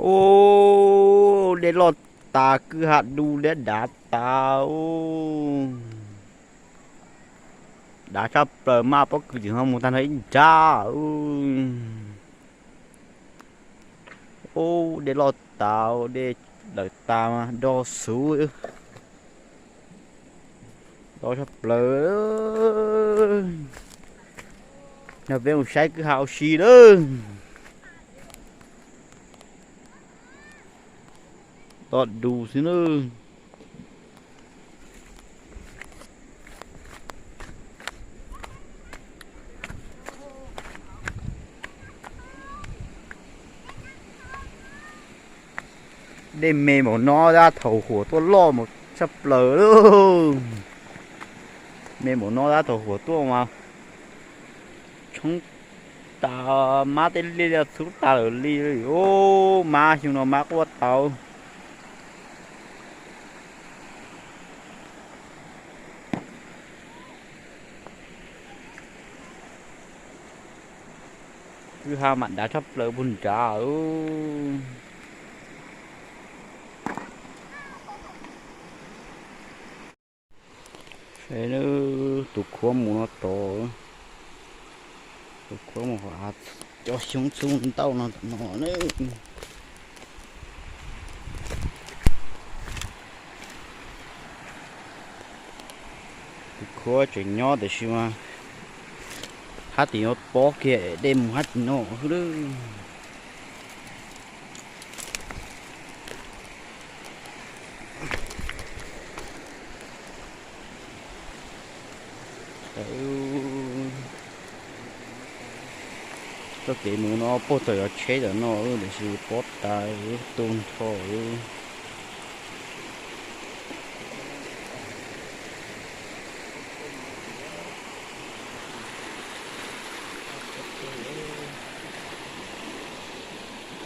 Ub, dej loj tas, kwj ha du liab dav tas. Dav tshaj plaws, maj pob kws tseem ho mus tag nrho ib nrab. Ub, dej loj tas, dej lawm tas, do xuv, do tshaj plaws. Yog peb mus saib kwj ha ua si lawm. Do du xwb nawb. Dej me npaum no tab thaum huam tuaj loj mus tshaj plaws lauj. Me npaum no tab thaum huam tuaj mas tshoob tas, mab tej liaj txhub tas lawm li. Ub, mab xyoo no mab quaj tau. Kwj ha mam dav tshaj plaws puag nrad. Saib tus khuab mus no tod, tus khuab mus hov av cov xyoob txhub ntau no tom no na. Tus khuab tseem nyob tiam sis mas hab tim no pob kiag dej mus hab tim no xwb lawm. Txoj kev mus no puag tom yuav tsheb tom no tiam sis pob tas tu nrho.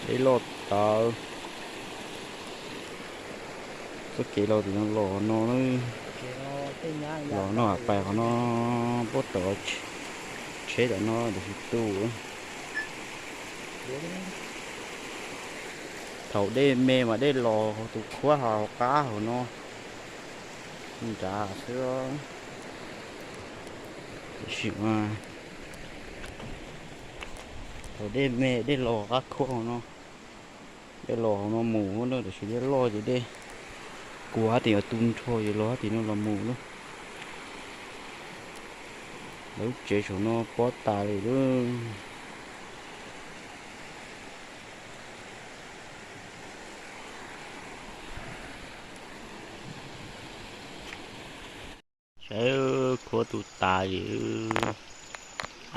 Dej loj tas. Txoj kev los tim no los no, los no pais qhov no, puag tom tsheb tom no tiam sis tu. Thaum dej me mas dej los tus khuab hauv qab hauv no nrad xwb. Tiam sis mas thaum dej me dej los qab khuab hauv no, dej los hauv no mus na, tiam sis dej loj ces dej kuav hab tim no tu nrho ces los hab tim no los mus lawm. Lawv lub tsev saum no pob tas li lawm. Saib khuab tu tas li,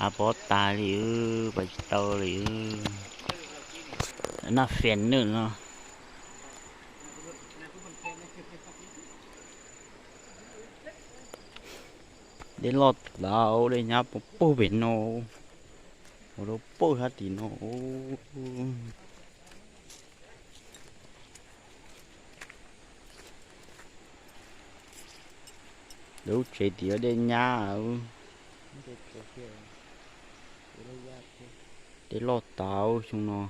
av pob tas li, pais tsis tau li. Naj fias nws no. Dej loj tas, dej nyab puag pem no, ua rau pem sab tim no. Lub tsev tim dej nyab. Dej loj tas xyoo no.